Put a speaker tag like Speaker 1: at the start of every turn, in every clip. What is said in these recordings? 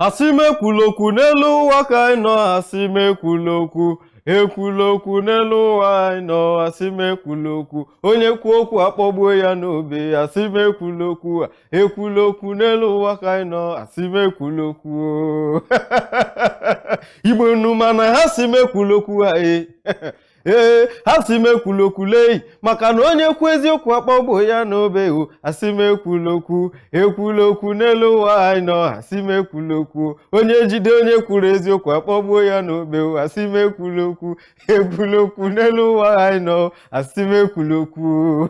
Speaker 1: Asị m ekwula okwu n'elu ụwa ka anyị nọ. Asị m ekwula okwu, ekwula okwu n'elu ụwa anyị nọ. Asị m ekwula okwu, onye kwuo okwu, akpọgbuo ya n'obe. Asị m ekwula okwu, ekwula okwu n'elu ụwa ka anyị nọ. Asị m ekwula okwu. Igbo nu, mana ha sị m ekwula okwu ha. Ee ee, ha sị m ekwula okwu leyi, maka na onye kwu eziokwu, akpọgbuo ya n'obe o. Asị m ekwula okwu, ekwula okwu n'elu ụwa anyị nọ. Asị m ekwula okwu, onye jide onye kwuru eziokwu, akpọgbuo ya n'obe o. Asị m ekwula okwu, ekwula okwu n'elu ụwa anyị nọ. Asị m ekwula okwu.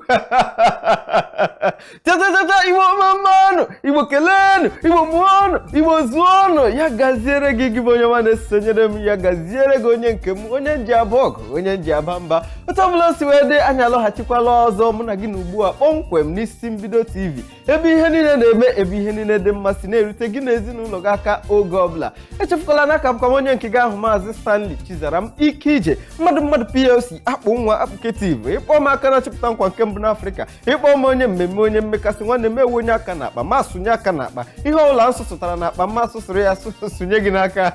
Speaker 1: Chachachacha! Igbo mmanụ, Igbo keleenụ, Igbo mụọnụ, Igbo zụọnụ. Ya gaziere gị, gị bụ onye ọma na-esonyere m. Ya gaziere gị, onye nke m, onye nji aba ọgụ, onye nji aba mba. Otu ọbụla o si wee dị, anyị alọghachikwala ọzọ, mụ na gị na ugbu a kpọmkwem n'Isi Mbido TV, ebe ihe niile na-eme, ebe ihe niile dị mma si na-erute gị na ezinụlọ gị aka oge ọbụla. Echefukwala na aka bụkwa m onye nke gị ahụ, Maazị Stanley Chizaram Ike Ije, mmadụ mmadụ PLC, akpụ nwa akpụketiv. Ịkpọ m aka na-achịpụta nkwa nke mbụ n'Afrịka, ịkpọ m onye mmemme, onye mmekasị. Nwanne m, ewe onye aka n'akpa ma sụnye aka n'akpa, ihe ọbụla nsụ sụtara n'akpa mma sụsụrụ ya sụnye gị n'aka,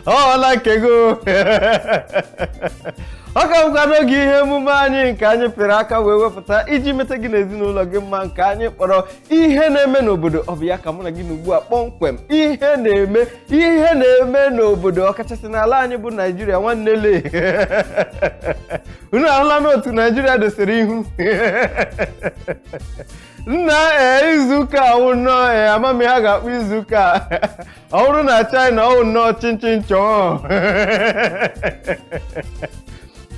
Speaker 1: ọla nke gị. Ọ ka bụkwa n'oge ihe emume anyị nke anyị pịrị aka wee wepụta iji meta gị na ezinụlọ gị mma, nke anyị kpọrọ Ihe Na-eme n'Obodo. Ọ bụ ya ka mụ na gị na ugbu a kpọmkwem. Ihe na-eme, ihe na-eme n'obodo, ọkachasị n'ala anyị bụ Naijiria. Nwanne, le, unu ahụla n'otu Naijiria dosere ihu nna. Ee, izuụka awụ nnọọ, ee, amamihe a ga-akpọ izuụka a. Ọ bụrụ na China, ọwụ nnọọ chinchin chọọ.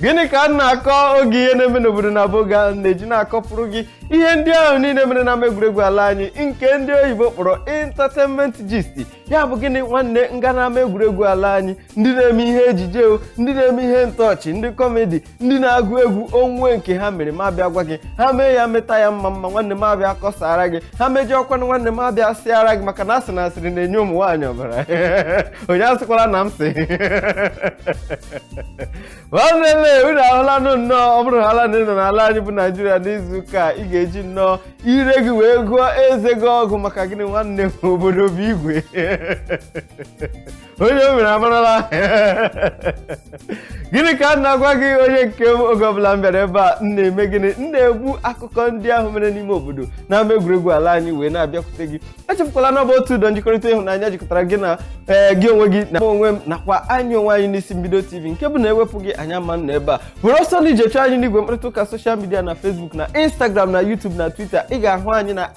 Speaker 1: Gịnị ka m na-akọ oge Ihe Na-eme n'Obodo na abụ oge a na-eji na-akọpụrụ gị ihe ndị ahụ niile mere n'ama egwuregwu ala anyị, nke ndị oyibo kpọrọ entertainment gist? Ya bụ gịnị, nwanne? Nga n'ama egwuregwu ala anyị, ndị na-eme ihe ejije o, ndị na-eme ihe ntọọchị, ndị comedy, ndị na-agụ egwu, onwe nke ha mere, ma abịa gwa gị. Ha mee ya meta ya mma mma, nwanne m, abịa kọsara gị. Ha mejọkwanụ, nwanne m, abịa sịara gị, maka na asị na asịrị na-enye ụmụ nwaanyị ọbara. Onye asịkwala na m sị. Nwanne le, unu ahụlanụ nnọọ. Ọ bụrụ hala na ị nọ n'ala anyị bụ Naijiria n'izu ụka, ị ga-eji nnọọ ire gị wee gụọ eze gị ọgụ. Maka gịnị, nwanne m? Obodo bụ igwe, onye o mere amarala. Gịnị ka m na-agwa gị, onye nke m? Oge ọbụla m bịara ebe a, m na-eme gịnị? M na-egbu akụkọ ndị ahụ mere n'ime obodo n'ama egwuregwu ala anyị wee na-abịakwute gị. Echefukwala na ọ bụ otu ụdọ njikọrịta ịhụnanya jikọtara gị na ee gị onwe gị na onwe m nakwa anyị onwe anyị n'Isi Mbido TV, nke bụ na ewepụ gị, anyị ama nọ ebe a. Were ọsọ na ije chọọ anyị n'igwe mkparịta ụka social media, na Facebook, na Instagram, na YouTube, na Twitter. Ị ga-ahụ anyị na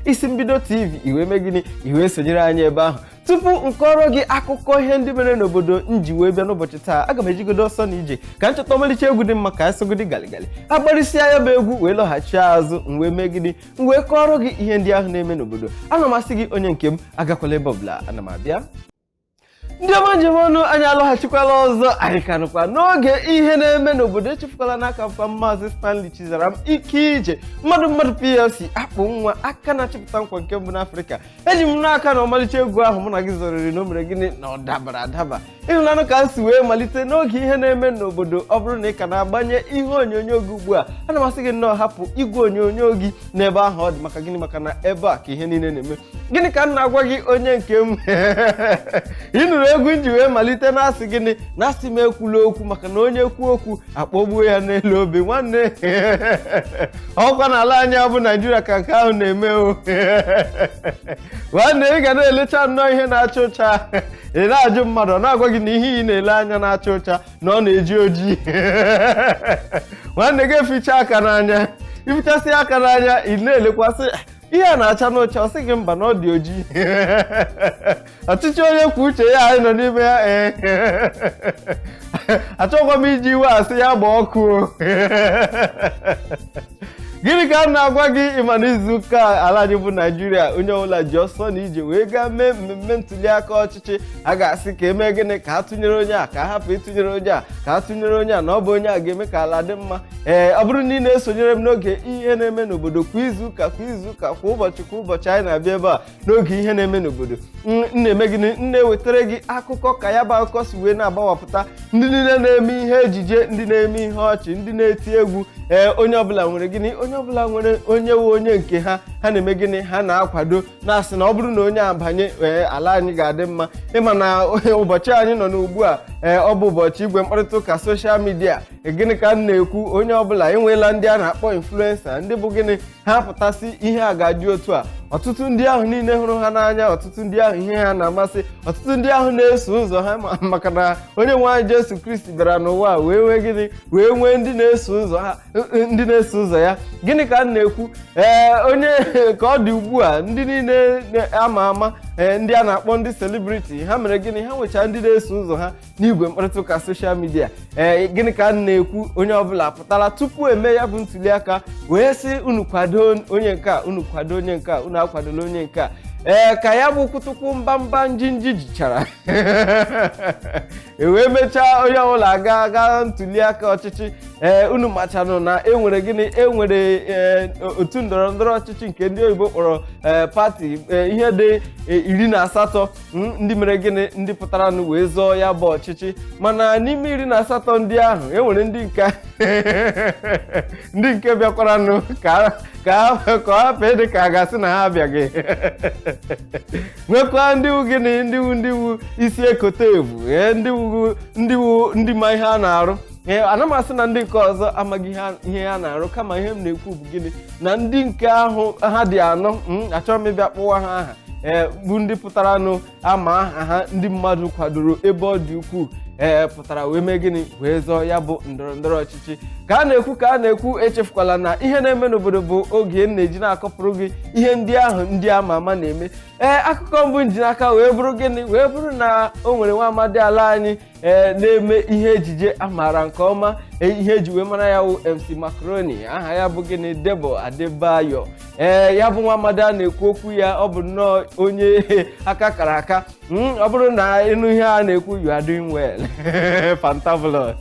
Speaker 1: @IsiMbidoTV. Iwe mee gịnị? Iwe sonyere anyị ebe ahụ. Tupu nkọrọ gị akụkọ ihe ndị mere n'obodo nji wee bịa n'ụbọchị taa, aga m ejigodo ọsọ na ije ka m chọta ọmalịcha egwu dị mma, ka anyị sogodi galigali agbarịsịa ya bụ egwu wee lọghachi azụ. M wee mee gịnị? M wee kọrọ gị ihe ndị ahụ na-eme n'obodo. Ana m asị gị, onye nke m, agakwala ebe ọbụla, ana m abịa. Ndị ọma njem ọnụ, anyị alọghachikwala ọzọ. Anyị ka nọkwa n'oge Ihe Na-eme n'Obodo. Echefukwala n'aka mkpa Maazị Stanley Chizaram Ike Ije, mmadụ mmadụ PLC, akpụ nwa aka na-achịpụta nkwa nke mbụ n'Afrịka. Eji m n'aka na ọmalịcha egwu ahụ mụ na gị zọrịrị na o mere gịnị? Na ọ dabara adaba. Ịhụlanụ ka m si wee malite n'oge Ihe Na-eme n'Obodo. Ọ bụrụ na ị ka na-agbanye ihe onyonyo gị ugbu a, ana m asị gị nnọọ, hapụ igwe onyonyo gị n'ebe ahụ ọ dị. Maka gịnị? Maka na ebe a ka ihe niile na-eme. Gịnị ka m na-agwa gị, onye nke m? Ị nụrụ egwu m ji wee malite na-asị gịnị? Na-asị m ekwula okwu, maka na onye kwuo okwu, akpọgbuo ya n'elu obe. Nwanne, ọkwa n'ala anyị bụ Naijiria ka nke ahụ na-eme o. Nwanne, ị ga na-elecha nnọọ ihe na-acha ụcha, ị na-ajụ mmadụ, ọ na-agwa gị na ihe ị na-ele anya na-acha ụcha na ọ na-eji ojii. Nwanne gị, eficha aka n'anya, ifichasị aka n'anya, ị na-elekwasị ihe a na-acha n'ụcha, ọ sị gị mba, na ọ dị ojii. Ọchịchị onye kwuo uche ya anyị nọ n'ime ya, ee, achọghịkwa m iji iwe asị ya gba ọkụ o. Gịnị ka m na-agwa gị? Ịma na izu ụka ala anyị bụ Naijiria, onye ọbụla ji ọsọ na ije wee gaa mee mmemme ntuli aka ọchịchị. A ga-asị ka emee gịnị? Ka a tụnyere onye a, ka a hapụ ịtụnyere onye a, ka a tụnyere onye a, na ọ bụ onye a ga-eme ka ala dị mma. Ee, ọ bụrụ na ị na-esonyere m n'oge Ihe Na-eme n'Obodo kwa izu ụka, kwa izu ụka, kwa ụbọchị, kwa ụbọchị, anyị na-abịa ebe a n'oge Ihe Na-eme n'Obodo, m na-eme gịnị? M na-ewetara gị akụkọ ka ya bụ akụkọ si wee na-agbawapụta. Ndị niile na-eme ihe ejije, ndị na-eme ihe ọchị, ndị na-eti egwu, ee, onye ọbụla nwere gịnị? Onye Onye ọbụla nwere onye wu onye nke ha, ha na-eme gịnị? Ha na-akwado, na-asị na ọ bụrụ na onye abanye, ee, ala anyị ga-adị mma. Ịma na ụbọchị anyị nọ n'ugbu a, ee, ọ bụ ụbọchị igwe mkparịta ụka social media. Gịnị ka m na-ekwu? Onye ọbụla enweela ndị a na-akpọ influencer, ndị bụ gịnị? Ha pụtasị, ihe a ga-adị otu a. Ọtụtụ ndị ahụ niile hụrụ ha n'anya, ọtụtụ ndị ahụ ihe ha na-amasị, ọtụtụ ndị ahụ na-eso ụzọ ha, maka na onye nwe anyị Jesu Kristi bịara n'ụwa wee nwee gịnị? Wee nwee ndị na-eso ụzọ ha, ndị na-eso ụzọ ya. Gịnị ka m na-ekwu? Ee, onye ka ọ dị ugbu a, ndị niile ama ama, ee, ndị a na-akpọ ndị celebrity, ha mere gịnị? Ha nwechara ndị na-eso ụzọ ha n'igwe mkparịta ụka social media. Ee, gịnị ka m na-ekwu? Onye ọbụla pụtara tupu eme ya bụ ntuli aka wee sị, "Unu kwado onye nke a, unu kwado onye nke a, unu akwadola onye nke a." Ee, ka ya bụ kwụtụkwụ mbamba njinji jichara, e wee mechaa, onye ọbụla aga gaa ntuli aka ọchịchị. Ee, unu machanụ na enwere gịnị? Enwere, ee, otu ndọrọ ndọrọ ọchịchị nke ndị oyibo kpọrọ, ee, party, ihe dị 18, ndị mere gịnị? Ndị pụtaranụ wee zọọ ya bụ ọchịchị. Mana n'ime 18 ndị ahụ, enwere ndị nke bịakwaranụ ka ka ọ hapụ ịdị ka a ga-asị na ha abịaghị. Nwekwa ndị wu gịnị? Ndị wu isi ekote evu, ee, ndị wu ndị ma ihe a na-arụ. Ee, ana m asị na ndị nke ọzọ amaghị ihe ha na-arụ, kama ihe m na-ekwu bụ gịnị? Na ndị nke ahụ ha dị anọ, achọrọ m ịbịa kpụwa ha aha, ee, bụ ndị pụtaranụ ama aha ha, ndị mmadụ kwadoro ebe ọ dị ukwuu, ee, pụtara wee mee gịnị? Wee zọọ ya bụ ndọrọ ndọrọ ọchịchị. Ka a na-ekwu, ka a na-ekwu, echefukwala na ihe na-eme n'obodo bụ oge m na-eji na-akọpụrụ gị ihe ndị ahụ ndị ama ama na-eme. Ee, akụkọ mbụ njinaka wee bụrụ gịnị? Wee bụrụ na o nwere nwa amadi ala anyị, ee, na-eme ihe ejije a maara nke ọma. Ihe eji wee mara ya wụ MC Macaroni. Aha ya bụ gịnị? Debo Adebayo. Ee, ya bụ nwa amadi a na-ekwu okwu ya, ọ bụ nnọọ onye aka kara aka. Ọ bụrụ na ịnụ ihe a na-ekwu, "You are doing well, fantabulous,"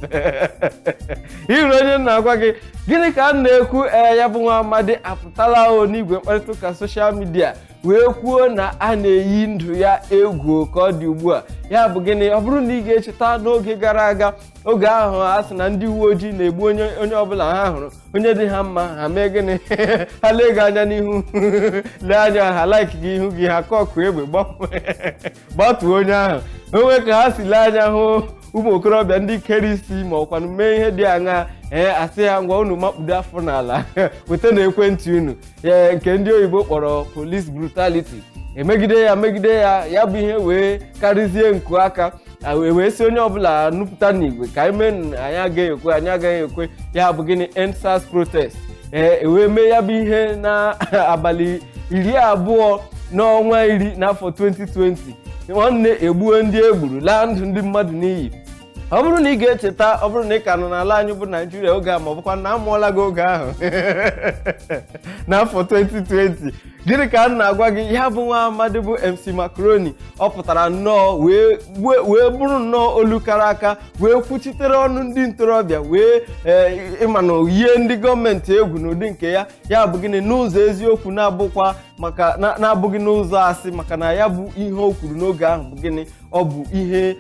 Speaker 1: ịhụrụ onye m na-agwa gị. Gịnị ka m na-ekwu? Ee, ya bụ nwa amadi apụtala o n'igwe mkparịta ụka social media wee kwuo na a na-eyi ndụ ya egwu ka ọ dị ugbu a. Ya bụ gịnị? Ọ bụrụ na ị ga-echeta n'oge gara aga, oge ahụ a sị na ndị uwe ojii na-egbu onye ọbụla ha hụrụ, onye dị ha mma, ha mee gịnị? Ha lee gị anya n'ihu, lee anya ha like gị ihu gị, ha kọkụ egbe gbatuo onye ahụ. Onwe ka ha si lee anya hụ ụmụ okorobịa ndị kere isi ma ọkwanụ mee ihe dị aṅaa, ee, asị ha, "Ngwa, unu makpudo afọ n'ala, weta na ekwentị unu." Ee, nke ndị oyibo kpọrọ police brutality, emegide ya, megide ya, ya bụ ihe wee karịzie nku aka, wee sị onye ọbụla nupụta n'igwe ka anyị mee, anyị agaghị ekwe, anyị agaghị ekwe. Ya bụ gịnị? EndSARS protest. Ee, wee mee ya bụ ihe n'abalị 20 n'ọnwa 10 n'afọ 2020. Nwanne, egbuo ndị egburu, laa ndụ ndị mmadụ n'iyi. Ọ bụrụ na ị ga-echeta, ọ bụrụ na ị ka nọ n'ala anyị bụ Naijiria oge a, ma ọ bụkwa na amụọla gị oge ahụ n'afọ 2020, gịnị ka m na-agwa gị? Ya bụ nwa amadi bụ MC Macaroni, ọ pụtara nnọọ wee bụrụ nnọọ olu kara aka, wee kwuchitere ọnụ ndị ntorobịa, wee ịma na yie ndị gọọmenti egwu n'ụdị nke ya. Ya bụ gịnị? N'ụzọ eziokwu, na-abụkwa maka na-abụghị n'ụzọ asị, maka na ya bụ ihe o kwuru n'oge ahụ bụ gịnị? Ọ bụ ihe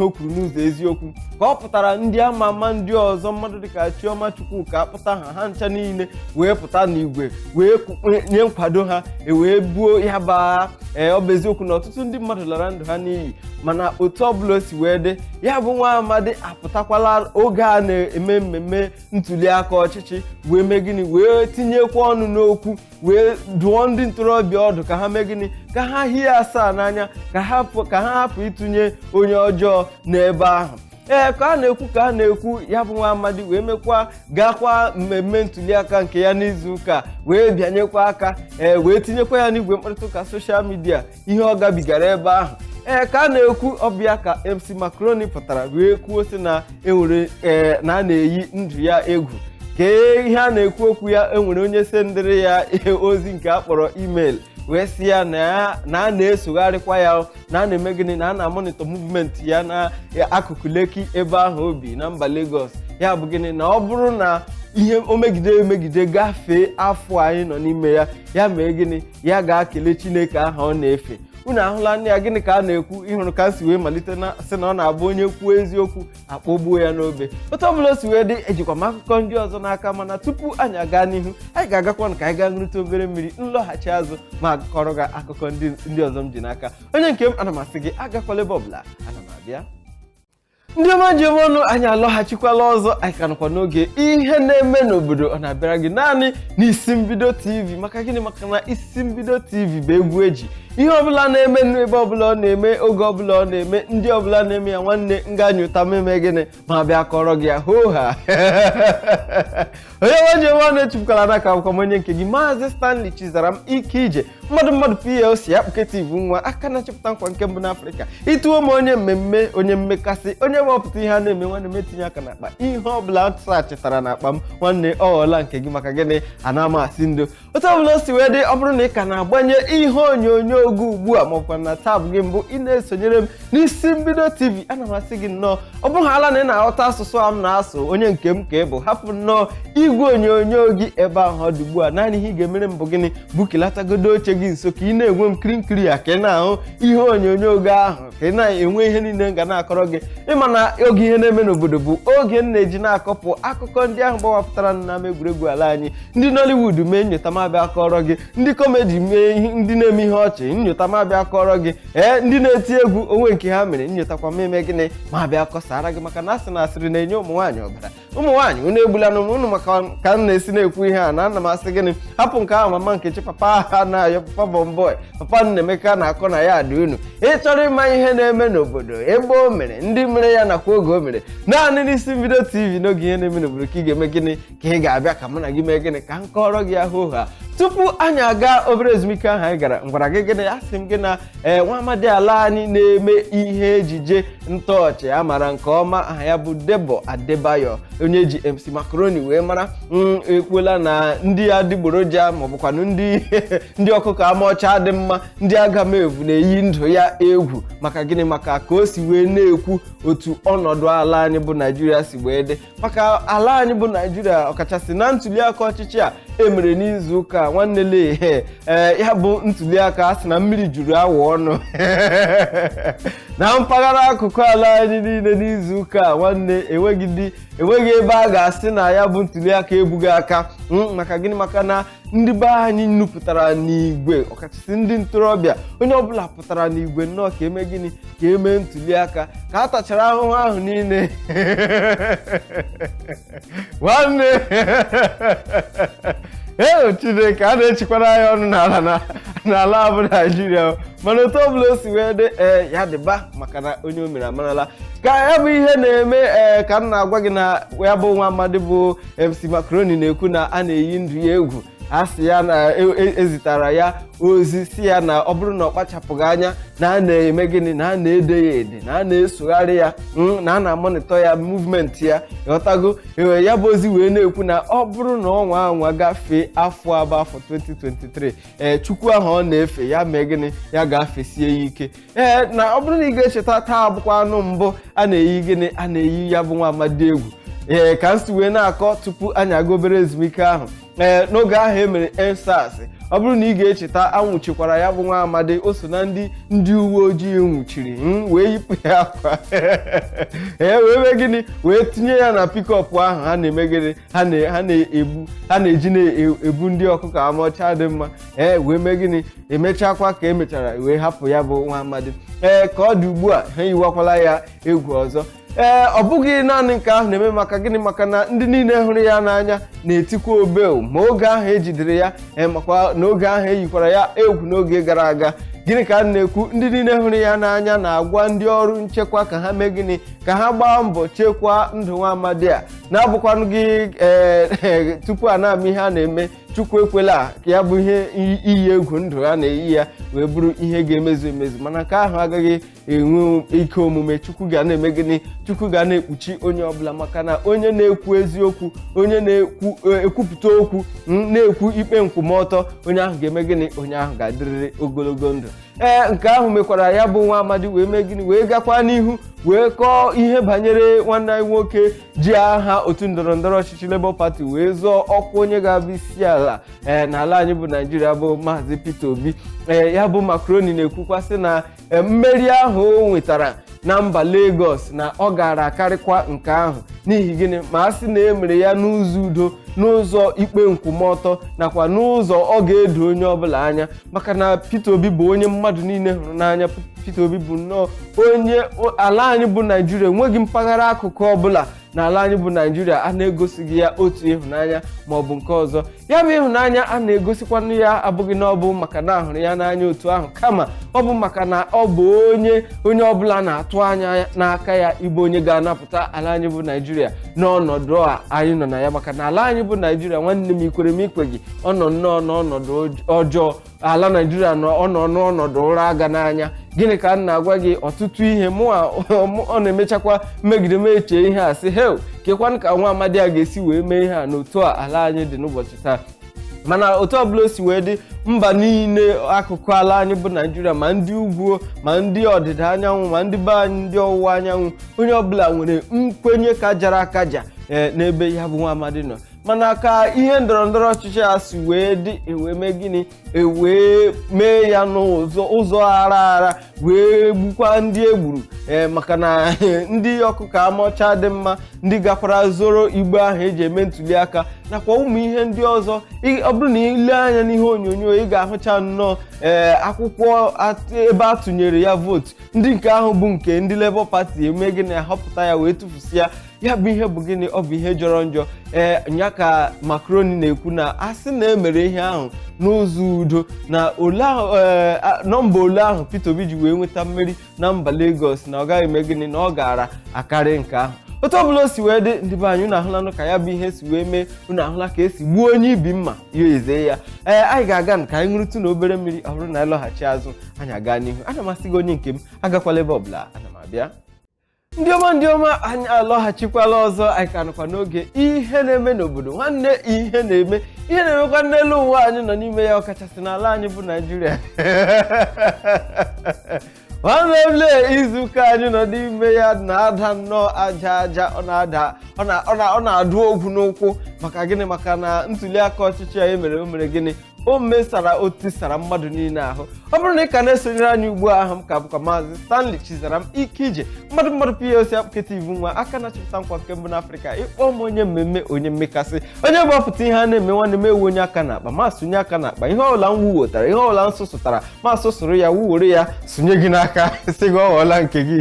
Speaker 1: o kwuru n'ụzọ eziokwu. Ka ọ pụtara, ndị ama ama ndị ọzọ, mmadụ dịka Chioma Chukwuka, apụta ha, ha ncha niile wee pụta n'igwe wee nye nkwado ha, wee buo ya baa. Ee, ọ bụ eziokwu na ọtụtụ ndị mmadụ lara ndụ ha n'iyi, mana otu ọbụla o si wee dị, ya bụ nwa amadi apụtakwala oge a na-eme mmemme ntuli aka ọchịchị wee mee gịnị? Wee tinyekwa ọnụ n'okwu, wee dụọ ndị ntorobịa ọdụ ka ha mee gịnị? Ka ha hie asaa n'anya, ka ha hapụ ịtụnye onye ọjọọ n'ebe ahụ. Ee, ka a na-ekwu, ka a na-ekwu, ya bụ nwa amadi wee mekwa gakwa mmemme ntuli aka nke ya n'izu ụka, wee bịanyekwa aka, ee, wee tinyekwa ya n'igwe mkparịta ụka social media ihe ọ gabigara ebe ahụ. Ee, ka a na-ekwu, ọbịa ka MC Macaroni pụtara wee kwuo sị na enwere, ee, na a na-eyi ndụ ya egwu. Kee ihe a na-ekwu okwu ya? Enwere onye sendịrị ya ozi nke a kpọrọ email, wee sị ya na a na-esogharịkwa ya, na a na-eme gịnị? Na a na-amonitor movement ya na akụkụ Lekki ebe ahụ obi na mba Lagos. Ya bụ gịnị? Na ọ bụrụ na ihe o megide emegide gafee afọ anyị nọ n'ime ya, ya mee gịnị? Ya ga-akele Chineke ahụ ọ na-efe. Unu ahụla nne ya. Gịnị ka a na-ekwu? Ịhụrụ ka m si wee malite na sị na ọ na-abụ onye kwuo eziokwu, akpọgbuo ya n'obe. Otu ọbụla o si wee dị, ejikwa m akụkọ ndị ọzọ n'aka, mana tupu anyị aga n'ihu, anyị ga-agakwa ka anyị gaa ṅụrịta obere mmiri, nlọghachi azụ ma kọrọ gị akụkọ ndị ọzọ m ji n'aka. Onye nke m, ana m asị gị agakwala ebe ọbụla, ana m abịa. Ndị ọma ji eme ọnụ, anyị alọghachikwala ọzọ. Anyị ka nọkwa n'oge ihe na-eme n'obodo. Ọ na-abịara gị naanị n'Isi Mbido TV. Maka gịnị? Maka na Isi Mbido TV bụ egwu eji ihe ọbụla na-eme n'ebe ọbụla ọ na-eme, oge ọbụla ọ na-eme, ndị ọbụla na-eme ya. Nwanne, nga nyụta meme gịnị ma bịa kọrọ gị ya hoo ha. Onye nwe ji eme ọnụ, echefukwala n'aka akwụkwọ m, onye nke gị, Maazị Stanley Chizaram Ike Ije, mmadụ mmadụ PLC akpụketa nwa aka na-achịpụta nkwa nke mbụ n'Afrịka. Ịtụo m onye mmemme, onye mmekasị, onye mọpụta ihe a na-eme. Nwanne m, etinye aka n'akpa, ihe ọbụla sachịtara n'akpa m, nwanne, ọ ghọọla nke gị. Maka gịnị? Ana m asị ndo. Otu ọbụla o si wee dị, ọ bụrụ na ị ka na-agbanye ihe onyonyo gị ugbu a, maọbụkwa na tab gị mbụ ị na-esonyere m n'Isi Mbido TV, ana m asị gị nnọọ. Ọ bụghịala na ị na-aghọta asụsụ a m na-asụ, onye nke m ka ị bụ, hapụ nnọọ igwe onyonyo gị ebe ahụ ọ dị ugbu a. Naanị ihe ị ga-emere m bụ gịnị? Bukilatagodo oche gị nso ka ị na-enwe m nkiri nkiri ya, ka ị na-ahụ ihe onyonyo gị ahụ, ka ị na-enwe ihe niile m ga na-akọrọ gị. Ịma na oge ihe na-eme n'obodo bụ oge m na-eji na-akọpụ akụkọ ndị ahụ gbawapụtara n'ama egwuregwu ala anyị. Ndị Nollywood mee nyota mabịa kọrọ gị, ndị comedy mee ihe, ndị na-eme ihe ọchị nyota mabịa kọrọ gị, ee, ndị na-eti egwu onwe nke ha mere nyotakwa meme gịnị ma bịa kọsara gị. Maka na asị na asịrị na-enye ụmụ nwaanyị ọbara. Ụmụ nwaanyị, unu egbula na unu maka ka m na-esi na-ekwu ihe a na ana m asị gịnị? Hapụ nke ahụ. Mama Nkechi, papa ha na-ayọ, papa Bọmbọị, papa Nnaemeka na-akọ na ya dị unu. Ị chọrọ ịma ihe na-eme n'obodo, ebe o mere, ndị mere ya, nakwa oge o mere, naanị n'Isi Mbido TV n'oge ihe na-eme n'obodo ka ị ga-eme gịnị? Ka ị ga-abịa ka mụ na gị mee gịnị? Ka m kọrọ gị ahụ ha. Tupu anyị aga obere ezumike ahụ anyị gara, ngwara gị gịnị? Asị m gị na ee, nwa amadi ala anyị na-eme ihe ejije ntọọchị a mara nke ọma, aha ya bụ Debo Adebayo, onye ji MC Macaroni wee mara, ekwuola na ndị adịgboroja maọbụkwanụ ndị ọkụkọ ama ọcha dị mma, ndị agamevu na-eyi ndụ ya egwu. Maka gịnị? Maka ka o si wee na-ekwu otu ọnọdụ ala anyị bụ Naijiria si wee dị, maka ala anyị bụ Naijiria, ọkachasị na ntuliaka ọchịchị a emere n'izu ụka. Nwanne, lee, ee, ya bụ ntuliaka a sị na mmiri juru awụ ọnụ na mpaghara akụkụ ala anyị niile n'izu ụka a. Nwanne, enweghị ebe a ga-asị na ya bụ ntuliaka ebughị aka. Maka gịnị? Maka na ndị be anyị nupụtara n'igwe, ọkachasị ndị ntorobịa, onye ọbụla pụtara n'igwe nnọọ ka eme gịnị? Ka eme ntuliaka, ka a tachara ahụhụ ahụ niile. Nwanne, ee, Chineke a na-echikwara anyị ọnụ n'ala n'ala bụ Naijiria. Mana otu ọbụla o si wee dị, ee, ya dịba, maka na onye o mere amarala ka ya bụ ihe na-eme. Ee, ka m na-agwa gị na ya bụ nwa amadi bụ MC Macaroni na-ekwu na a na-eyi ndụ ya egwu. A sị ya na ezitara ya ozi si ya na ọ bụrụ na ọ kpachapụghị anya, na a na-eme gịnị? Na a na-ede ya ede, na a na-esogharị ya, na a na-a monitor ya, movement ya. Ghọtago? Ee, ya bụ ozi wee na-ekwu na ọ bụrụ na ọnwa anwa gafee afọ abụ, afọ 2023, ee, Chukwu ahụ ọ na-efe ya mee gịnị? Ya ga-afesie ya ike. Ee, na ọ bụrụ na ị ga-echeta, taa bụkwa anụ mbụ a na-eyi gịnị? A na-eyi ya bụ nwa amadi egwu. Ee, ka m si wee na-akọ tupu anyị aga obere ezumike ahụ, ee, n'oge ahụ e mere EndSARS, ọ bụrụ na ị ga-echeta, anwụchikwara ya bụ nwa amadi. O so na ndị uwe ojii nwụchiri, wee yipụ ya akwa, ee, wee mee gịnị? Wee tinye ya na pickup ahụ ha na-eme gịnị? Ha na-ebu, ha na-eji na-ebu ndị ọkụkọ ama ọcha dị mma. Ee, wee mee gịnị? Emechakwa ka emechara wee hapụ ya bụ nwa amadi. Ee, ka ọ dị ugbu a, ha yiwakwala ya egwu ọzọ. Ee, ọ bụghị naanị nke ahụ na-eme. Maka gịnị? Maka na ndị niile hụrụ ya n'anya na-etikwa obel ma oge ahụ ejidere ya, ee, makwa n'oge ahụ eyikwara ya egwu n'oge gara aga. Gịnị ka a na-ekwu? Ndị niile hụrụ ya n'anya na-agwa ndị ọrụ nchekwa ka ha mee gịnị? Ka ha gbaa mbọ chekwaa ndụ nwa amadi a na-abụkwanụ gị. Ee, tupu a na-ama ihe a na-eme, Chukwu ekwela ka ya bụ ihe iyi egwu ndụ ha na-eyi ya wee bụrụ ihe ga-emezu emezu. Mana nke ahụ agaghị enwe ike omume. Chukwu ga na-eme gịnị? Chukwu ga na-ekpuchi onye ọbụla, maka na onye na-ekwu eziokwu, onye na-ekwu ekwupụta okwu, na-ekwu ikpe nkwụmọtọ, onye ahụ ga-eme gịnị? Onye ahụ ga-adịrịrị ogologo ndụ. Ee, nke ahụ mekwara ya bụ nwa amadi wee mee gịnị, wee gakwa n'ihu wee kọọ ihe banyere nwanne anyị nwoke ji aha otu ndọrọ ndọrọ ọchịchị Labour Party wee zọọ ọkwa onye ga-abụ isi ala ee n'ala anyị bụ Naijiria, bụ Maazị Peter Obi. Ee, ya bụ Macaroni na-ekwukwa sị na mmeri ahụ o nwetara na mba Lagos na ọ gara akarịkwa nke ahụ. N'ihi gịnị? Ma a sị na e mere ya n'ụzọ udo, n'ụzọ ikpe nkwụmọtọ, nakwa n'ụzọ ọ ga-edo onye ọbụla anya, maka na Peter Obi bụ onye mmadụ niile hụrụ n'anya. Peter Obi bụ nnọọ onye ala anyị bụ Naijiria, enweghị mpaghara akụkụ ọbụla n'ala anyị bụ Naijiria a na-egosighị ya otu ịhụnanya ma ọ bụ nke ọzọ. Ya bụ ịhụnanya a na-egosikwanụ ya abụghị na ọ bụ maka na ahụrụ ya n'anya otu ahụ, kama ọ bụ maka na ọ bụ onye onye ọbụla na-atụ anya n'aka ya ịbụ onye ga-anapụta ala anyị bụ Naijiria n'ọnọdụ a anyị nọ na ya, maka na ala anyị bụ Naijiria, nwanne m, ikwere m ikwe gị, ọ nọ nnọọ n'ọnọdụ ọjọọ. Ala Naijiria nọ, ọ nọ n'ọnọdụ ụra aga n'anya. Gịnị ka m na-agwa gị? Ọtụtụ ihe mụa ọ na-emechakwa mmegide m eche ihe a sị hel kekwanụ ka nwa amadi a ga-esi wee mee ihe a n'otu a ala anyị dị n'ụbọchị taa. Mana otu ọbụla o si wee dị, mba niile akụkụ ala anyị bụ Naijiria, ma ndị ugwu, ma ndị ọdịda anyanwụ, ma ndị be anyị ndị ọwụwa anyanwụ, onye ọbụla nwere nkwenye kajara akaja ee n'ebe ya bụ nwa amadi nọ. Mana ka ihe ndọrọ ndọrọ ọchịchị a si wee dị, ewee mee gịnị? Ewee mee ya n'ụzọ ụzọ aghara aghara, wee gbukwa ndị egburu ee, maka na ndị ọkụkọ amaọcha dị mma, ndị gakwara zoro igbe ahụ eji eme ntuli aka, nakwa ụmụ ihe ndị ọzọ. Ọ bụrụ na ile anya n'ihe onyonyo, ị ga-ahụcha nnọọ ee akwụkwọ ebe a tụnyere ya vootu, ndị nke ahụ bụ nke ndị Labour Party, eme gịnị? Ahọpụta ya wee tụfusịa ya. Bụ ihe bụ gịnị? Ọ bụ ihe jọrọ njọ. Ee, nya ka Macaroni na-ekwu na a sị na emere ihe ahụ n'ụzọ udo, na ole ahụ ee nọmba ole ahụ Peter Obi ji wee nweta mmeri na mba Lagos, na ọ gaghị eme gịnị, na ọ gara akarị nke ahụ. Otu ọbụla o si wee dị, ndị be anyị, unu ahụlanụ ka ya bụ ihe si wee mee. Unu ahụla ka esi gbuo onye ibi mma ya eze ya. Ee, anyị ga-aga ka anyị ṅụrụtụ na obere mmiri. Ọ bụrụ na anyị lọghachi azụ, anyị aga n'ihu. Ana m asị gị, onye nke m, agakwala ebe ọbụla, ana m abịa. Ndị ọma, ndị ọma, anyị alọghachikwala ọzọ. Anyị ka nọkwa n'oge ihe na-eme n'obodo. Nwanne, ihe na-eme, ihe na-emekwa n'elu ụwa anyị nọ n'ime ya, ọkachasị n'ala anyị bụ Naijiria. Nwanne m, lee, izuụka anyị nọ n'ime ya na-ada nnọọ aja aja. Ọ na-ada, ọ na-adụ ogwu n'ụkwụ. Maka gịnị? Maka na ntuli aka ọchịchị a emere, o mere gịnị? O mesara, o tisara mmadụ niile ahụ. Ọ bụrụ na ị ka na-esonyere anyị ugbu a, ahụ m ka bụkwa Maazị Stanley Chizaram Ike Ije mmadụ mmadụ PLC apụketa iwu nwa aka na-achịpụta nkwa nke mbụ n'Afrịka. Ịkpọ m onye mmemme, onye mmekasị, onye gbapụta ihe a na-eme. Nwanne m, ewu onye aka n'akpa ma sụnye aka n'akpa. Ihe ọbụla m wuwotara, ihe ọbụla m sụsụtara, ma sụsụrụ ya, wuwere ya sụnye gị n'aka, sị gị ọ ghọọla nke gị,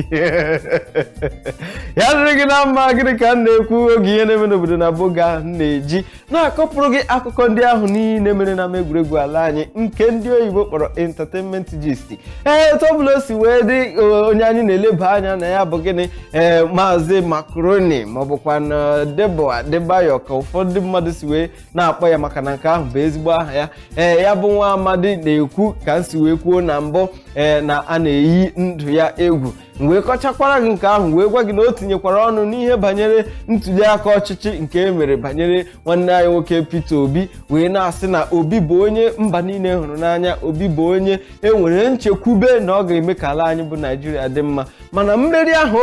Speaker 1: ya dịrị gị na mma. Gịnị ka m na-ekwu? Oge ihe na-eme n'obodo na boga ahụ m na-eji na-akọpụrụ gị akụkọ ndị ahụ niile mere na ama egwuregwu ala anyị, nke ndị oyibo kpọrọ entertainment gist. Ee, etu ọbụla o si wee dị, onye anyị na-eleba anya na ya bụ gịnị? Ee, Maazị Macaroni, maọbụkwa na Debo Adebayo ka ụfọdụ mmadụ si wee na-akpọ ya, maka na nke ahụ bụ ezigbo aha ya. Ee, ya bụ nwa amadi na-ekwu ka m si wee kwuo na mbụ, ee, na a na-eyi ndụ ya egwu. M wee kọchakwara gị nke ahụ, wee gwa gị na o tinyekwara ọnụ n'ihe banyere ntuli aka ọchịchị nke e mere banyere nwanne anyị nwoke Peter Obi, wee na-asị na Obi bụ onye mba niile hụrụ n'anya, Obi bụ onye e nwere nchekwube na ọ ga-eme ka ala anyị bụ Naijiria dị mma. Mana mmeri ahụ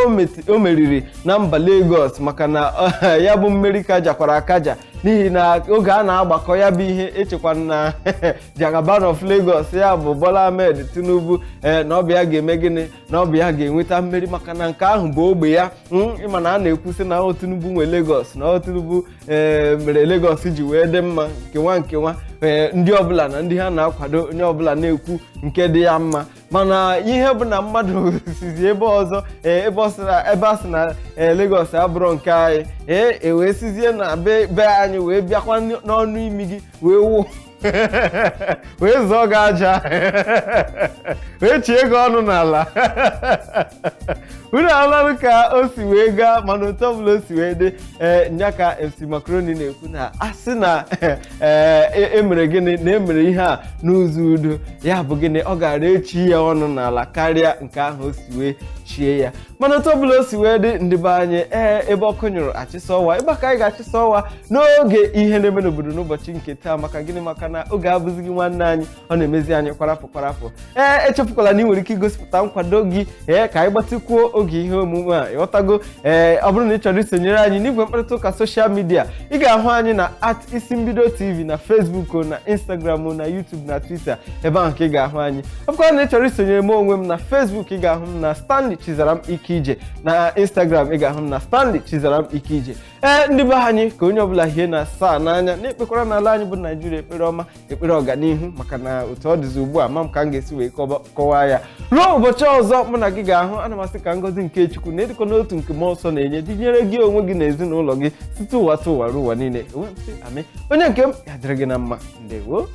Speaker 1: o meriri na mba Lagos, maka na ya bụ mmeri kajakwara akaja, n'ihi na oge a na-agbakọ ya bụ ihe, echekwana na Jagaban of Lagos, ya bụ Bola Ahmed Tinubu, ee, na ọ bụ ya ga-eme gịnị, na ọ bụ ya ga-enweta mmeri, maka na nke ahụ bụ ogbe ya. Ịma na a na-ekwusị na ọ Tinubu nwe Lagos, na ọ Tinubu ee mere Lagos ji wee dị mma, nkewa nkewa. Ee, ndị ọbụla na ndị ha na-akwado, onye ọbụla na-ekwu nke dị ya mma. Mana ihe bụ na mmadụ sizi ebe ọzọ, ee, ebe ọ sị na ebe a sị na ee Lagos abụrọ nke anyị, ee, e wee sizie na be anyị wee bịakwa n'ọnụ imi gị, wee wụ wee zọọ gị aja, wee chie gị ọnụ n'ala. Unu ahụlanụ ka o si wee gaa. Mana otu ọbụla o si wee dị, ee, nya ka MC Macaroni na-ekwu na a sị na ee emere gịnị, na emere ihe a n'ụzọ udo, ya bụ gịnị, ọ gara echi ya ọnụ n'ala karịa nke ahụ o si wee chie. kpuchie ya. Mana otu ọbụla o si wee dị, ndị be anyị, ee, ebe ọkụ nyụrụ achịsa ọwa, ebe a ka anyị ga-achịsa ọwa n'oge ihe na-eme n'obodo n'ụbọchị nke taa. Maka gịnị? Maka na oge abụzighị nwanne anyị, ọ na-emezi anyị kwarapụ kwarapụ. Ee, echefukwala na ị nwere ike igosipụta nkwado gị, ee, ka anyị gbatịkwuo oge ihe omume a, ịghọtago? Ee, ọ bụrụ na ị chọrọ isonyere anyị n'igwe mkparịta ụka social media, ị ga-ahụ anyị na @IsimbidoTV na Facebook, na Instagram, na YouTube, na Twitter. Ebe ahụ ka ị ga-ahụ anyị. Ọ bụkwa na ị chọrọ isonyere m onwe m na Facebook, ị ga-ahụ m na Stanley Chizaram Ike. Na Instagram, ị ga-ahụ m na Stanley Chizaram Ike. Ee, ndị be anyị, ka onye ọbụla hie na asaa n'anya na-ekpekwara n'ala anyị bụ Naijiria ekpere ọma, ekpere ọganihu, maka na otu ọ dịzi ugbu a, ma m ka m ga-esi wee kọwaa ya. Ruo ụbọchị ọzọ mụ na gị ga-ahụ, ana m asị ka ngọzi nke Chukwu na ịdịkọ n'otu nke Mmụọ Nsọ na-enye dịnyere gị onwe gị na ezinụlọ gị site ụwa tụ ụwa ruo ụwa niile. Enwe m sị amị onye nke m, ya dịrị gị na mma. Ndewo.